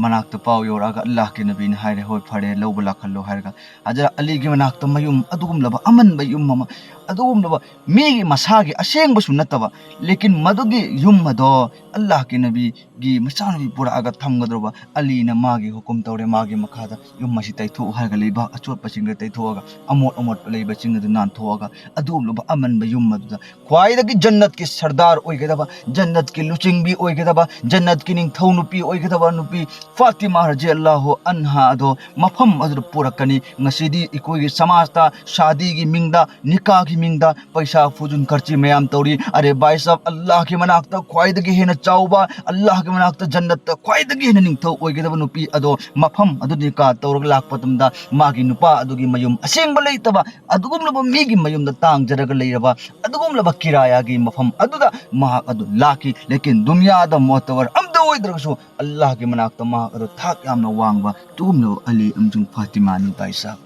ꯃꯅꯥꯛꯇ ꯄꯥꯎ ꯌꯧꯔꯛꯑꯒ ꯑꯜꯂꯥꯍꯀꯤ ꯅꯕꯤꯅ ꯍꯥꯏꯔꯦ, "ꯍꯣꯏ, ꯐꯔꯦ, ꯂꯧꯕ ꯂꯥꯛꯍꯜꯂꯣ" ꯍꯥꯏꯔꯒ ꯍꯖꯔꯠ ꯑꯂꯤꯒꯤ ꯃꯅꯥꯛꯇ ꯃꯌꯨꯝ ꯑꯗꯨꯒꯨꯝꯂꯕ ꯑꯃꯟꯕ ꯌꯨꯝ ꯑꯃ, ꯑꯗꯨꯒꯨꯝꯂꯕ ꯃꯤꯒꯤ ꯃꯁꯥꯒꯤ ꯑꯁꯦꯡꯕꯁꯨ ꯅꯠꯇꯕ, ꯂꯦꯀꯤꯟ ꯃꯗꯨꯒꯤ ꯌꯨꯝ ꯑꯗꯣ ꯑꯜꯂꯥꯍꯀꯤ ꯅꯕꯤꯒꯤ ꯃꯆꯥꯅꯨꯄꯤ ꯄꯨꯔꯛꯑꯒ ꯊꯝꯒꯗꯧꯔꯕ, ꯑꯂꯤꯅ ꯃꯥꯒꯤ ꯍꯨꯀꯨꯝ ꯇꯧꯔꯦ, ꯃꯥꯒꯤ ꯃꯈꯥꯗ ꯌꯨꯝ ꯑꯁꯤ ꯇꯩꯊꯣꯛꯎ ꯍꯥꯏꯔꯒ ꯂꯩꯕꯥꯛ ꯑꯆꯣꯠꯄꯁꯤꯡꯗ ꯇꯩꯊꯣꯛꯑꯒ ꯑꯃꯣꯠ ꯑꯃꯣꯠꯄ ꯂꯩꯕꯁꯤꯡ ꯑꯗꯨ ꯅꯥꯟꯊꯣꯛꯑꯒ ꯑꯗꯨꯒꯨꯝꯂꯕ ꯑꯃꯟꯕ ꯌꯨꯝ ꯑꯗꯨꯗ ꯈ꯭ꯋꯥꯏꯗꯒꯤ ꯖꯟꯅꯠꯀꯤ ꯁꯔꯗꯥꯔ ꯑꯣꯏꯒꯗꯕ, ꯖꯟꯅꯠꯀꯤ ꯂꯨꯆꯤꯡꯕꯤ ꯑꯣꯏꯒꯗꯕ, ꯖꯟꯅꯠꯀꯤ ꯅꯤꯡꯊꯧ ꯅꯨꯄꯤ ꯑꯣꯏꯒꯗꯕ ꯅꯨꯄꯤ ꯐꯥꯇꯤꯃꯥ ꯔꯖꯤꯌꯜꯂꯥꯍꯨ ꯑꯟꯍꯥ ꯑꯗꯣ ꯃꯐꯝ ꯑꯗꯨꯗ ꯄꯨꯔꯛꯀꯅꯤ꯫ ꯉꯁꯤꯗꯤ ꯑꯩꯈꯣꯏꯒꯤ ꯁꯃꯥꯖꯇ ꯁꯥꯗꯤꯒꯤ ꯃꯤꯡꯗ, ꯅꯤꯀꯥꯒꯤ ꯃꯤꯡꯗ ꯄꯩꯁꯥ ꯐꯨꯖꯨꯟ ꯈꯔꯆꯤ ꯃꯌꯥꯝ ꯇꯧꯔꯤ꯫ ꯑꯔꯦ ꯚꯥꯏ ꯁꯥꯍꯕ, ꯑꯜꯂꯥꯍꯀꯤ ꯃꯅꯥꯛꯇ ꯈ꯭ꯋꯥꯏꯗꯒꯤ ꯍꯦꯟꯅ ꯆꯥꯎꯕ, ꯑꯜꯂꯥꯍꯀꯤ ꯃꯅꯥꯛꯇ ꯖꯟꯅꯠꯇ ꯈ꯭ꯋꯥꯏꯗꯒꯤ ꯍꯦꯟꯅ ꯅꯤꯡꯊꯧ ꯑꯣꯏꯒꯗꯕ ꯅꯨꯄꯤ ꯑꯗꯣ ꯃꯐꯝ ꯑꯗꯨ ꯅꯤꯀꯥ ꯇꯧꯔꯒ ꯂꯥꯛꯄ ꯃꯇꯝꯗ ꯃꯥꯒꯤ ꯅꯨꯄꯥ ꯑꯗꯨꯒꯤ ꯃꯌꯨꯝ ꯑꯁꯦꯡꯕ ꯂꯩꯇꯕ, ꯑꯗꯨꯒꯨꯝꯂꯕ ꯃꯤꯒꯤ ꯃꯌꯨꯝꯗ ꯇꯥꯡꯖꯔꯒ ꯂꯩꯔꯕ, ꯑꯗꯨꯒꯨꯝꯂꯕ ꯀꯤꯔꯥꯌꯥꯒꯤ ꯃꯐꯝ ꯑꯗꯨꯗ ꯃꯍꯥꯛ ꯑꯗꯨ ꯂꯥꯛꯈꯤ꯫ ꯂꯦꯀꯤꯟ ꯗꯨꯅꯤꯌꯥꯗ ꯃꯣꯇꯕꯔ ꯑꯝꯇ ꯑꯣꯏꯗ꯭ꯔꯒꯁꯨ ꯑꯜꯂꯥꯍꯀꯤ ꯃꯅꯥꯛꯇ ꯃꯍꯥꯛ ꯑꯗꯨ ꯊꯥꯛ ꯌꯥꯝꯅ ꯋꯥꯡꯕ ꯑꯗꯨꯒꯨꯝꯂꯕ ꯑꯂꯤ ꯑꯃꯁꯨꯡ ꯐꯥꯇꯤꯃꯥꯅꯤ ꯚꯥꯏ ꯁꯥꯍꯕ꯫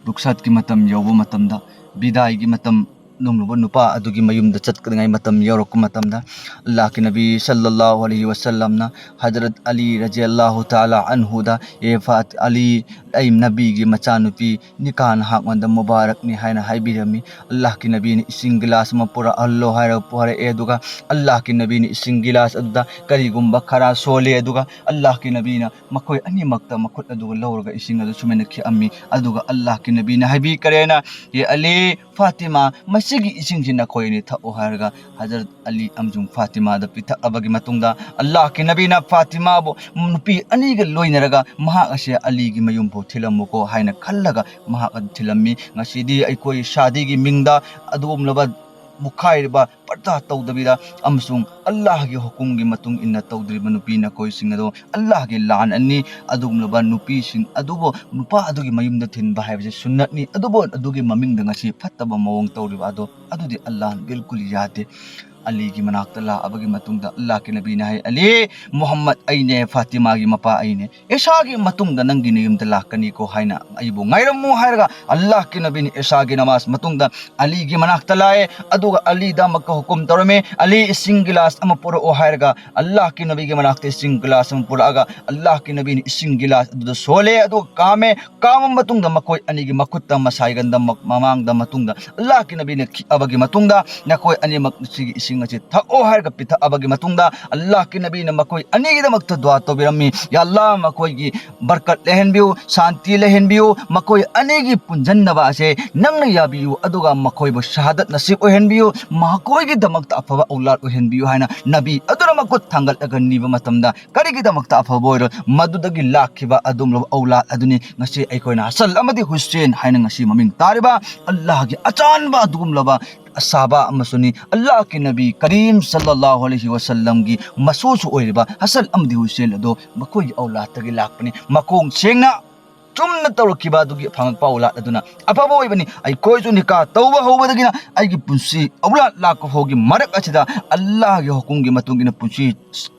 ꯔꯨꯛꯁꯥꯠꯀꯤ ꯃꯇꯝ ꯌꯧꯕ ꯃꯇꯝꯗ, ꯕꯤꯗꯥꯏꯒꯤ ꯃꯇꯝ, ꯅꯣꯡꯂꯨꯕ ꯅꯨꯄꯥ ꯑꯗꯨꯒꯤ ꯃꯌꯨꯝꯗ ꯆꯠꯀꯗꯉꯥꯏ ꯃꯇꯝ ꯌꯧꯔꯛꯄ ꯃꯇꯝꯗ, ꯑꯜꯂꯥꯍꯀꯤ ꯅꯕꯤ ꯁꯜꯂꯜꯂꯥꯍꯨ ꯑꯂꯩꯍꯤ ꯋꯁꯜꯂꯝꯅ ꯍꯖꯔꯠ ꯑꯂꯤ ꯔꯖꯤꯌꯜꯂꯥꯍꯨ ꯇꯥꯂꯥ ꯑꯟꯍꯨꯗ, "ꯑꯦ ꯐꯥꯠ-, ꯑꯂꯤ, ꯑꯩ ꯅꯕꯤꯒꯤ ꯃꯆꯥꯅꯨꯄꯤ ꯅꯤꯀꯥ ꯅꯍꯥꯛꯉꯣꯟꯗ ꯃꯨꯕꯥꯔꯛꯅꯤ" ꯍꯥꯏꯅ ꯍꯥꯏꯕꯤꯔꯝꯃꯤ꯫ ꯑꯜꯂꯥꯍꯀꯤ ꯅꯕꯤꯅ ꯏꯁꯤꯡ ꯒꯤꯂꯥꯁ ꯑꯃ ꯄꯨꯔꯛꯍꯜꯂꯣ ꯍꯥꯏꯔꯒ ꯄꯨꯔꯛꯑꯦ, ꯑꯗꯨꯒ ꯑꯜꯂꯥꯍꯀꯤ ꯅꯕꯤꯅ ꯏꯁꯤꯡ ꯒꯤꯂꯥꯁ ꯑꯗꯨꯗ ꯀꯔꯤꯒꯨꯝꯕ ꯈꯔ ꯁꯣꯜꯂꯦ, ꯑꯗꯨꯒ ꯑꯜꯂꯥꯍꯀꯤ ꯅꯕꯤꯅ ꯃꯈꯣꯏ ꯑꯅꯤꯃꯛꯇ ꯃꯈꯨꯠ ꯑꯗꯨꯒ ꯂꯧꯔꯒ ꯏꯁꯤꯡ ꯑꯗꯨ ꯁꯨꯃꯥꯏꯅ ꯈꯤꯛꯑꯝꯃꯤ꯫ ꯑꯗꯨꯒ ꯑꯜꯂꯥꯍꯀꯤ ꯅꯕꯤꯅ ꯍꯥꯏꯕꯤꯈ꯭ꯔꯦꯅ, "ꯑꯦ ꯑꯂꯤ, ꯐꯥꯇꯤꯃꯥ, ꯃꯁꯤꯒꯤ ꯏꯁꯤꯡꯁꯤ ꯅꯈꯣꯏ ꯑꯅꯤ ꯊꯛꯎ" ꯍꯥꯏꯔꯒ ꯍꯖꯔꯠ ꯑꯂꯤ ꯑꯃꯁꯨꯡ ꯐꯥꯇꯤꯃꯥꯗ ꯄꯤꯊꯛꯂꯕꯒꯤ ꯃꯇꯨꯡꯗ ꯑꯜꯂꯥꯍꯀꯤ ꯅꯕꯤꯅ ꯐꯥꯇꯤꯃꯥꯕꯨ ꯅꯨꯄꯤ ꯑꯅꯤꯒ ꯂꯣꯏꯅꯔꯒ ꯃꯍꯥꯛ ꯑꯁꯦ ꯑꯂꯤꯒꯤ ꯃꯌꯨꯝꯐꯥꯎ ꯊꯤꯜꯂꯝꯃꯨꯀꯣ ꯍꯥꯏꯅ ꯈꯜꯂꯒ ꯃꯍꯥꯛ ꯑꯗꯨ ꯊꯤꯜꯂꯝꯃꯤ꯫ ꯉꯁꯤꯗꯤ ꯑꯩꯈꯣꯏ ꯁꯥꯗꯤꯒꯤ ꯃꯤꯡꯗ ꯑꯗꯨꯒꯨꯝꯂꯕ ꯃꯨꯛꯈꯥꯏꯔꯤꯕ, ꯄꯔꯗꯥ ꯇꯧꯗꯕꯤꯗ ꯑꯃꯁꯨꯡ ꯑꯜꯂꯥꯍꯒꯤ ꯍꯨꯀꯨꯝꯒꯤ ꯃꯇꯨꯡ ꯏꯟꯅ ꯇꯧꯗ꯭ꯔꯤꯕ ꯅꯨꯄꯤ ꯅꯈꯣꯏꯁꯤꯡ ꯑꯗꯣ ꯑꯜꯂꯥꯍꯒꯤ ꯂꯥꯟ ꯑꯅꯤ꯫ ꯑꯗꯨꯒꯨꯝꯂꯕ ꯅꯨꯄꯤꯁꯤꯡ ꯑꯗꯨꯕꯨ ꯅꯨꯄꯥ ꯑꯗꯨꯒꯤ ꯃꯌꯨꯝꯗ ꯊꯤꯟꯕ ꯍꯥꯏꯕꯁꯤ ꯁꯨꯟꯅꯠꯅꯤ꯫ ꯑꯗꯨꯕꯨ ꯑꯗꯨꯒꯤ ꯃꯃꯤꯡꯗ ꯉꯁꯤ ꯐꯠꯇꯕ ꯃꯑꯣꯡ ꯇꯧꯔꯤꯕ ꯑꯗꯣ ꯑꯗꯨꯗꯤ ꯑꯜꯂꯥꯍꯅ ꯕꯤꯜꯀꯨꯜ ꯌꯥꯗꯦ꯫ ꯑꯂꯤꯒꯤ ꯃꯅꯥꯛꯇ ꯂꯥꯛꯑꯕꯒꯤ ꯃꯇꯨꯡꯗ ꯑꯜꯂꯥꯍꯀꯤ ꯅꯕꯤꯅ ꯍꯥꯏ, "ꯑꯂꯤ, ꯃꯨꯍꯝꯃꯗ ꯑꯩꯅꯦ, ꯐꯥꯇꯤꯃꯥꯒꯤ ꯃꯄꯥ ꯑꯩꯅꯦ꯫ ꯏꯁꯥꯒꯤ ꯃꯇꯨꯡꯗ ꯅꯪꯒꯤ ꯅꯌꯨꯝꯗ ꯂꯥꯛꯀꯅꯤꯀꯣ ꯍꯥꯏꯅ ꯑꯩꯕꯨ ꯉꯥꯏꯔꯝꯃꯨ" ꯍꯥꯏꯔꯒ ꯑꯜꯂꯥꯍꯀꯤ ꯅꯕꯤꯅ ꯏꯁꯥꯒꯤ ꯅꯃꯥꯖ ꯃꯇꯨꯡꯗ ꯑꯂꯤꯒꯤ ꯃꯅꯥꯛꯇ ꯂꯥꯛꯑꯦ꯫ ꯑꯗꯨꯒ ꯑꯂꯤꯗ ꯑꯃꯨꯛꯀ ꯍꯨꯀꯨꯝ ꯇꯧꯔꯝꯃꯦ, "ꯑꯂꯤ, ꯏꯁꯤꯡ ꯒꯤꯂꯥꯁ ꯑꯃ ꯄꯨꯔꯛꯑꯣ" ꯍꯥꯏꯔꯒ ꯑꯜꯂꯥꯍꯀꯤ ꯅꯕꯤꯒꯤ ꯃꯅꯥꯛꯇ ꯏꯁꯤꯡ ꯒꯤꯂꯥꯁ ꯑꯃ ꯄꯨꯔꯛꯑꯒ ꯑꯜꯂꯥꯍꯀꯤ ꯅꯕꯤꯅ ꯏꯁꯤꯡ ꯒꯤꯂꯥꯁ ꯑꯗꯨꯗ ꯁꯣꯜꯂꯦ꯫ ꯑꯗꯨꯒ ꯀꯥꯝꯃꯦ꯫ ꯀꯥꯝꯃ ꯃꯇꯨꯡꯗ ꯃꯈꯣꯏ ꯑꯅꯤꯒꯤ ꯃꯈꯨꯠꯇ ꯃꯁꯥꯏꯒꯟꯗ ꯃ-, ꯃꯃꯥꯡꯗ ꯃꯇꯨꯡꯗ ꯑꯜꯂꯥꯍꯀꯤ ꯅꯕꯤꯅ ꯈꯤꯛꯑꯕꯒꯤ ꯃꯇꯨꯡꯗ ꯅꯈꯣꯏ ꯑꯅꯤꯃꯛ ꯁꯤꯒꯤ ꯏꯁꯤꯡ ꯑꯁꯤ ꯊꯛꯑꯣ ꯍꯥꯏꯔꯒ ꯄꯤꯊꯛꯑꯕꯒꯤ ꯃꯇꯨꯡꯗ ꯑꯜꯂꯥꯍꯀꯤ ꯅꯕꯤꯅ ꯃꯈꯣꯏ ꯑꯅꯤꯒꯤꯗꯃꯛꯇ ꯗꯨꯋꯥ ꯇꯧꯕꯤꯔꯝꯃꯤ, "ꯌꯥ ꯑꯜꯂꯥꯍ, ꯃꯈꯣꯏꯒꯤ ꯕꯔꯀꯠ ꯂꯩꯍꯟꯕꯤꯌꯨ, ꯁꯥꯟꯇꯤ ꯂꯩꯍꯟꯕꯤꯌꯨ, ꯃꯈꯣꯏ ꯑꯅꯤꯒꯤ ꯄꯨꯟꯁꯤꯟꯅꯕ ꯑꯁꯦ ꯅꯪꯅ ꯌꯥꯕꯤꯌꯨ, ꯑꯗꯨꯒ ꯃꯈꯣꯏꯕꯨ ꯁꯍꯥꯗꯠ ꯅꯁꯤꯕ ꯑꯣꯏꯍꯟꯕꯤꯌꯨ, ꯃꯈꯣꯏꯒꯤꯗꯃꯛꯇ ꯑꯐꯕ ꯑꯧꯂꯥꯗ ꯑꯣꯏꯍꯟꯕꯤꯌꯨ" ꯍꯥꯏꯅ ꯅꯕꯤ ꯑꯗꯨꯅ ꯃꯈꯨꯠ ꯊꯥꯡꯒꯠꯂꯒ ꯅꯤꯕ ꯃꯇꯝꯗ ꯀꯔꯤꯒꯤꯗꯃꯛꯇ ꯑꯐꯕ ꯑꯣꯏꯔꯣꯏ? ꯃꯗꯨꯗꯒꯤ ꯂꯥꯛꯈꯤꯕ ꯑꯗꯨꯒꯨꯝꯂꯕ ꯑꯧꯂꯥꯗ ꯑꯗꯨꯅꯤ ꯉꯁꯤ ꯑꯩꯈꯣꯏꯅ ꯍꯁꯟ ꯑꯃꯗꯤ ꯍꯨꯁꯦꯟ ꯍꯥꯏꯅ ꯉꯁꯤ ꯃꯃꯤꯡ ꯇꯥꯔꯤꯕ ꯑꯜꯂꯥꯍꯒꯤ ꯑꯆꯥꯟꯕ ꯑꯗꯨꯒꯨꯝꯂꯕ ꯁꯍꯥꯕꯥ ꯑꯃꯁꯨꯅꯤ꯫ ꯑꯜꯂꯥꯍꯀꯤ ꯅꯕꯤ ꯀꯔꯤꯝ ꯁꯜꯂꯜꯂꯥꯍꯨ ꯑꯂꯩꯍꯤ ꯋꯁꯜꯂꯝꯒꯤ ꯃꯁꯨꯁꯨ ꯑꯣꯏꯔꯤꯕ ꯍꯁꯟ ꯑꯃꯗꯤ ꯍꯨꯁꯦꯟ ꯑꯗꯣ ꯃꯈꯣꯏꯒꯤ ꯑꯧꯂꯥꯗꯇꯒꯤ ꯂꯥꯛꯄꯅꯤ꯫ ꯃꯈꯣꯡ ꯁꯦꯡꯅ ꯆꯨꯝꯅ ꯇꯧꯔꯛꯈꯤꯕ ꯑꯗꯨꯒꯤ ꯐꯪꯉꯛꯄ ꯑꯧꯂꯥꯗ ꯑꯗꯨꯅ ꯑꯐꯕ ꯑꯣꯏꯕꯅꯤ꯫ ꯑꯩꯈꯣꯏꯁꯨ ꯅꯤꯀꯥ ꯇꯧꯕ ꯍꯧꯕꯗꯒꯤꯅ ꯑꯩꯒꯤ ꯄꯨꯟꯁꯤ ꯑꯧꯂꯥꯗ ꯂꯥꯛꯄ ꯐꯥꯎꯒꯤ ꯃꯔꯛ ꯑꯁꯤꯗ ꯑꯜꯂꯥꯍꯒꯤ ꯍꯨꯀꯨꯝꯒꯤ ꯃꯇꯨꯡ ꯏꯟꯅ ꯄꯨꯟꯁꯤ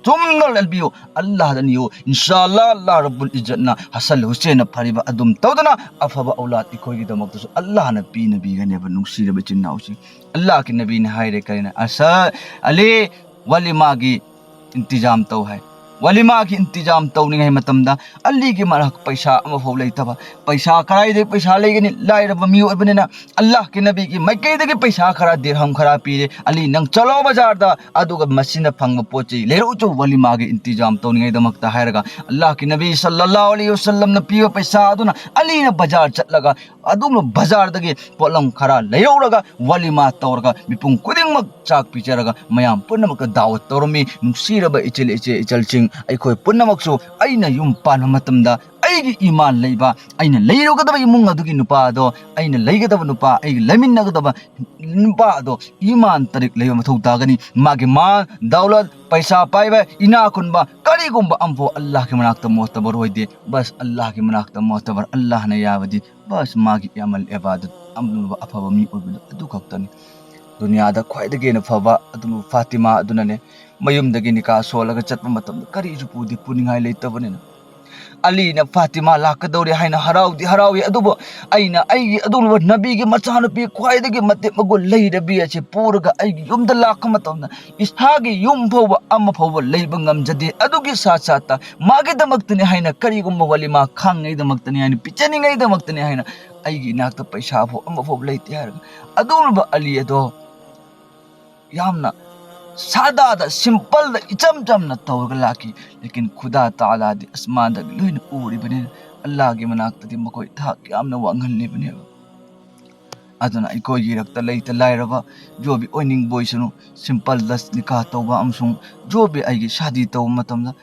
ꯆꯨꯝꯅ ꯂꯦꯜꯕꯤꯌꯨ꯫ ꯑꯜꯂꯥꯍꯗ ꯅꯤꯌꯨ꯫ ꯏꯟꯁꯥ ꯑꯜꯂꯥꯍ, ꯑꯜꯂꯥꯍ ꯔꯕꯨꯜ ꯏꯖꯠꯅ ꯍꯁꯟ ꯍꯨꯁꯦꯟꯅ ꯐꯔꯤꯕ ꯑꯗꯨꯝ ꯇꯧꯗꯅ ꯑꯐꯕ ꯑꯧꯂꯥꯗ ꯑꯩꯈꯣꯏꯒꯤꯗꯃꯛꯇꯁꯨ ꯑꯜꯂꯥꯍꯅ ꯄꯤꯅꯕꯤꯒꯅꯦꯕ꯫ ꯅꯨꯡꯁꯤꯔꯕ ꯏꯆꯤꯟ ꯏꯅꯥꯎꯁꯤꯡ, ꯑꯜꯂꯥꯍꯀꯤ ꯅꯕꯤꯅ ꯍꯥꯏꯔꯦ ꯀꯔꯤꯅ? "ꯑꯁ, ꯑꯂꯤ, ꯋꯥꯂꯤꯃꯥꯒꯤ ꯏꯟꯇꯤꯖꯥꯝ ꯇꯧ" ꯍꯥꯏ꯫ ꯋꯥꯂꯤꯃꯥꯒꯤ ꯏꯟꯇꯤꯖꯥꯝ ꯇꯧꯅꯤꯡꯉꯥꯏ ꯃꯇꯝꯗ ꯑꯂꯤꯒꯤ ꯃꯅꯥꯛ ꯄꯩꯁꯥ ꯑꯃꯐꯥꯎ ꯂꯩꯇꯕ꯫ ꯄꯩꯁꯥ ꯀꯗꯥꯏꯗꯒꯤ ꯄꯩꯁꯥ ꯂꯩꯒꯅꯤ? ꯂꯥꯏꯔꯕ ꯃꯤꯑꯣꯏꯕꯅꯤꯅ꯫ ꯑꯜꯂꯥꯍꯀꯤ ꯅꯕꯤꯒꯤ ꯃꯥꯏꯀꯩꯗꯒꯤ ꯄꯩꯁꯥ ꯈꯔ, ꯗꯤꯔꯍꯝ ꯈꯔ ꯄꯤꯔꯦ꯫ "ꯑꯂꯤ, ꯅꯪ ꯆꯠꯂꯣ ꯕꯖꯥꯔꯗ, ꯑꯗꯨꯒ ꯃꯁꯤꯅ ꯐꯪꯕ ꯄꯣꯠ ꯆꯩ ꯂꯩꯔꯛꯎ ꯆꯣ ꯋꯥꯂꯤꯃꯥꯒꯤ ꯏꯟꯇꯤꯖꯥꯝ ꯇꯧꯅꯤꯡꯉꯥꯏꯗꯃꯛꯇ" ꯍꯥꯏꯔꯒ ꯑꯜꯂꯥꯍꯀꯤ ꯅꯕꯤ ꯁꯜꯂꯜꯂꯥꯍꯨ ꯑꯂꯩꯍꯤ ꯋꯁꯜꯂꯝꯅ ꯄꯤꯕ ꯄꯩꯁꯥ ꯑꯗꯨꯅ ꯑꯂꯤꯅ ꯕꯖꯥꯔ ꯆꯠꯂꯒ ꯑꯗꯨꯒꯨꯝꯂꯕ ꯕꯖꯥꯔꯗꯒꯤ ꯄꯣꯠꯂꯝ ꯈꯔ ꯂꯩꯔꯧꯔꯒ ꯋꯥꯂꯤꯃꯥ ꯇꯧꯔꯒ ꯃꯤꯄꯨꯝ ꯈꯨꯗꯤꯡꯃꯛ ꯆꯥꯛ ꯄꯤꯖꯔꯒ ꯃꯌꯥꯝ ꯄꯨꯝꯅꯃꯛꯇ ꯗꯥꯋꯠ ꯇꯧꯔꯝꯃꯤ꯫ ꯅꯨꯡꯁꯤꯔꯕ ꯏꯆꯤꯜ ꯏꯆꯦ ꯏꯆꯜꯁꯤꯡ, ꯑꯩꯈꯣꯏ ꯄꯨꯝꯅꯃꯛꯁꯨ ꯑꯩꯅ ꯌꯨꯝ ꯄꯥꯟꯕ ꯃꯇꯝꯗ ꯑꯩꯒꯤ ꯏꯃꯥꯟ ꯂꯩꯕ, ꯑꯩꯅ ꯂꯩꯔꯨꯒꯗꯕ ꯏꯃꯨꯡ ꯑꯗꯨꯒꯤ ꯅꯨꯄꯥ ꯑꯗꯣ, ꯑꯩꯅ ꯂꯩꯒꯗꯕ ꯅꯨꯄꯥ, ꯑꯩꯒ ꯂꯩꯃꯤꯟꯅꯒꯗꯕ ꯅꯨꯄꯥ ꯑꯗꯣ ꯏꯃꯥꯟ ꯇꯔꯤꯛ ꯂꯩꯕ ꯃꯊꯧ ꯇꯥꯒꯅꯤ꯫ ꯃꯥꯒꯤ ꯃꯥꯜ, ꯗꯧꯂꯠ, ꯄꯩꯁꯥ ꯄꯥꯏꯕ, ꯏꯅꯥ ꯈꯨꯟꯕ, ꯀꯔꯤꯒꯨꯝꯕ ꯑꯃꯐꯥꯎ ꯑꯜꯂꯥꯍꯒꯤ ꯃꯅꯥꯛꯇ ꯃꯣꯇꯕꯔ ꯑꯣꯏꯗꯦ꯫ ꯕꯁ ꯑꯜꯂꯥꯍꯒꯤ ꯃꯅꯥꯛꯇ ꯃꯣꯇꯕꯔ, ꯑꯜꯂꯥꯍꯅ ꯌꯥꯕꯗꯤ ꯕꯁ ꯃꯥꯒꯤ ꯑꯃꯜ ꯏꯕꯥꯗꯠ ꯑꯃꯨꯕ ꯑꯐꯕ ꯃꯤ ꯑꯣꯏꯕꯗꯣ ꯑꯗꯨ ꯈꯛꯇꯅꯤ꯫ ꯗꯨꯅꯤꯌꯥꯗ ꯈ꯭ꯋꯥꯏꯗꯒꯤ ꯍꯦꯟꯅ ꯐꯕ ꯑꯗꯨ ꯐꯥꯇꯤꯃꯥ ꯑꯗꯨꯅꯅꯦ꯫ ꯃꯌꯨꯝꯗꯒꯤ ꯅꯤꯀꯥ ꯁꯣꯜꯂꯒ ꯆꯠꯄ ꯃꯇꯝꯗ ꯀꯔꯤꯁꯨ ꯄꯨꯗꯦ, ꯄꯨꯅꯤꯡꯉꯥꯏ ꯂꯩꯇꯕꯅꯤꯅ꯫ ꯑꯂꯤꯅ ꯐꯥꯇꯤꯃꯥ ꯂꯥꯛꯀꯗꯧꯔꯦ ꯍꯥꯏꯅ ꯍꯔꯥꯎꯗꯤ ꯍꯔꯥꯎꯏ, ꯑꯗꯨꯕꯨ ꯑꯩꯅ ꯑꯩꯒꯤ ꯑꯗꯨꯒꯨꯝꯂꯕ ꯅꯕꯤꯒꯤ ꯃꯆꯥꯅꯨꯄꯤ ꯈ꯭ꯋꯥꯏꯗꯒꯤ ꯃꯇꯤꯛ ꯃꯒꯨꯟ ꯂꯩꯔꯕꯤ ꯑꯁꯤ ꯄꯨꯔꯒ ꯑꯩꯒꯤ ꯌꯨꯝꯗ ꯂꯥꯛꯄ ꯃꯇꯝꯗ ꯏꯁꯥꯒꯤ ꯌꯨꯝ ꯐꯥꯎꯕ ꯑꯃ ꯐꯥꯎꯕ ꯂꯩꯕ ꯉꯝꯖꯗꯦ꯫ ꯑꯗꯨꯒꯤ ꯁꯥꯠ ꯁꯥꯠꯇ ꯃꯥꯒꯤꯗꯃꯛꯇꯅꯤ ꯍꯥꯏꯅ ꯀꯔꯤꯒꯨꯝꯕ ꯋꯥꯂꯤꯃꯥ ꯈꯥꯡꯉꯩꯗꯃꯛꯇꯅꯤ ꯍꯥꯏꯅ ꯄꯤꯖꯅꯤꯡꯉꯩꯗꯃꯛꯇꯅꯤ ꯍꯥꯏꯅ ꯑꯩꯒꯤ ꯏꯅꯥꯛꯇ ꯄꯩꯁꯥ ꯐꯥꯎ ꯑꯃ ꯐꯥꯎꯕ ꯂꯩꯇꯦ ꯍꯥꯏꯔꯒ ꯑꯗꯨꯒꯨꯝꯂꯕ ꯑꯂꯤ ꯑꯗꯣ ꯌꯥꯝꯅ ꯁꯥꯗꯥꯗ, ꯁꯤꯝꯄꯜꯗ, ꯏꯆꯝ ꯆꯝꯅ ꯇꯧꯔꯒ ꯂꯥꯛꯈꯤ꯫ ꯂꯦꯀꯤꯟ ꯈꯨꯗꯥ ꯇꯥꯂꯥꯗꯤ ꯑꯁꯃꯥꯟꯗꯒꯤ ꯂꯣꯏꯅ ꯎꯔꯤꯕꯅꯤꯅ ꯑꯜꯂꯥꯍꯒꯤ ꯃꯅꯥꯛꯇꯗꯤ ꯃꯈꯣꯏ ꯊꯥꯛ ꯌꯥꯝꯅ ꯋꯥꯡꯍꯜꯂꯤꯕꯅꯦꯕ꯫ ꯑꯗꯨꯅ ꯑꯩꯈꯣꯏꯒꯤ ꯏꯔꯛꯇ ꯂꯩꯇ ꯂꯥꯏꯔꯕ ꯖꯣꯕꯤ ꯑꯣꯏꯅꯤꯡꯕ ꯑꯣꯏꯁꯅꯨ, ꯁꯤꯝꯄꯜꯗ ꯅꯤꯀꯥ ꯇꯧꯕ ꯑꯃꯁꯨꯡ ꯖꯣꯕꯤ ꯑꯩꯒꯤ ꯁꯥꯗꯤ ꯇꯧꯕ ꯃꯇꯝꯗ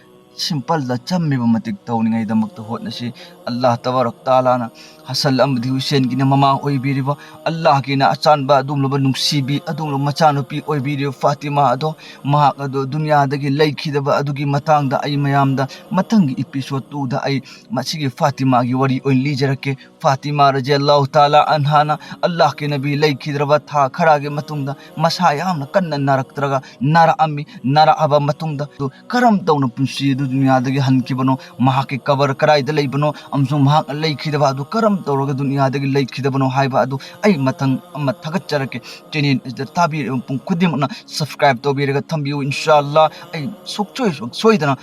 ꯁꯤꯝꯄꯜꯗ ꯆꯝꯃꯤꯕ ꯃꯇꯤꯛ ꯇꯧꯅꯤꯡꯉꯥꯏꯗꯃꯛꯇ ꯍꯣꯠꯅꯁꯤ꯫ ꯑꯜꯂꯥꯍ ꯇꯕꯥꯔꯛ ꯇꯥꯂꯥꯅ ꯍꯁꯜ ꯑꯃꯗꯤ ꯍꯨꯁꯦꯟꯒꯤꯅ ꯃꯃꯥ ꯑꯣꯏꯕꯤꯔꯤꯕ, ꯑꯜꯂꯥꯍꯒꯤꯅ ꯑꯆꯥꯟꯕ ꯑꯗꯨꯒꯨꯝꯂꯕ ꯅꯨꯡꯁꯤꯕꯤ, ꯑꯗꯨꯒꯨꯝꯂꯕ ꯃꯆꯥꯅꯨꯄꯤ ꯑꯣꯏꯕꯤꯔꯤꯕ ꯐꯥꯇꯤꯃꯥ ꯑꯗꯣ, ꯃꯍꯥꯛ ꯑꯗꯣ ꯗꯨꯅꯤꯌꯥꯗꯒꯤ ꯂꯩꯈꯤꯗꯕ ꯑꯗꯨꯒꯤ ꯃꯇꯥꯡꯗ ꯑꯩ ꯃꯌꯥꯝꯗ ꯃꯊꯪꯒꯤ ꯏꯄꯤꯁꯣꯗ ꯇꯨꯗ ꯑꯩ ꯃꯁꯤꯒꯤ ꯐꯥꯇꯤꯃꯥꯒꯤ ꯋꯥꯔꯤ ꯑꯣꯏꯅ ꯂꯤꯖꯔꯛꯀꯦ꯫ ꯐꯥꯇꯤꯃꯥ ꯔꯖꯤꯌꯜꯂꯥꯍꯨ ꯇꯥꯂꯥ ꯑꯟꯍꯥꯅ ꯑꯜꯂꯥꯍꯒꯤ ꯅꯕꯤ ꯂꯩꯈꯤꯗ꯭ꯔꯕ ꯊꯥ ꯈꯔꯒꯤ ꯃꯇꯨꯡꯗ ꯃꯁꯥ ꯌꯥꯝꯅ ꯀꯟꯅ ꯅꯥꯔꯛꯇ꯭ꯔꯒ ꯅꯥꯔꯛꯑꯝꯃꯤ꯫ ꯅꯥꯔꯛꯑꯕ ꯃꯇꯨꯡꯗ ꯑꯗꯨ ꯀꯔꯝ ꯇꯧꯅ ꯄꯨꯟꯁꯤ ꯑꯗꯨ ꯗꯨꯅꯤꯌꯥꯗꯒꯤ ꯍꯟꯈꯤꯕꯅꯣ, ꯃꯍꯥꯛꯀꯤ ꯀꯕꯔ ꯀꯗꯥꯏꯗ ꯂꯩꯕꯅꯣ ꯑꯃꯁꯨꯡ ꯃꯍꯥꯛꯅ ꯂꯩꯈꯤꯗꯕ ꯑꯗꯨ ꯀꯔꯝ ꯇꯧꯔꯒ ꯗꯨꯅꯤꯌꯥꯗꯒꯤ ꯂꯩꯈꯤꯗꯕꯅꯣ ꯍꯥꯏꯕ ꯑꯗꯨ ꯑꯩ ꯃꯊꯪ ꯑꯃ ꯊꯥꯒꯠꯆꯔꯛꯀꯦ꯫ ꯆꯦꯅꯦꯜ ꯑꯁꯤꯗ ꯇꯥꯕꯤꯔꯤꯕ ꯃꯤꯄꯨꯝ ꯈꯨꯗꯤꯡꯃꯛꯅ ꯁꯕꯁꯀ꯭ꯔꯥꯏꯕ ꯇꯧꯕꯤꯔꯒ ꯊꯝꯕꯤꯌꯨ꯫ ꯏꯟꯁꯥ ꯑꯜꯂꯥꯍ ꯑꯩ ꯁꯨꯡꯁꯣꯏ ꯁꯣꯏꯗꯅ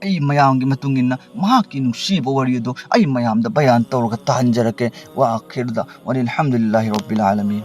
ꯑꯩ ꯃꯌꯥꯝꯒꯤ ꯃꯇꯨꯡ ꯏꯟꯅ ꯃꯍꯥꯛꯀꯤ ꯅꯨꯡꯁꯤꯕ ꯋꯥꯔꯤ ꯑꯗꯨ ꯑꯩ ꯃꯌꯥꯝꯗ ꯕꯌꯥꯟ ꯇꯧꯔꯒ ꯇꯥꯍꯟꯖꯔꯛꯀꯦ꯫ ꯋꯥ ꯑꯈꯤꯔꯗ ꯋꯥꯅꯤ ꯑꯜꯍꯝꯗꯨꯂꯤꯜꯂꯥꯍꯤ ꯔꯕꯤꯜ ꯑꯥꯂꯃꯤꯟ꯫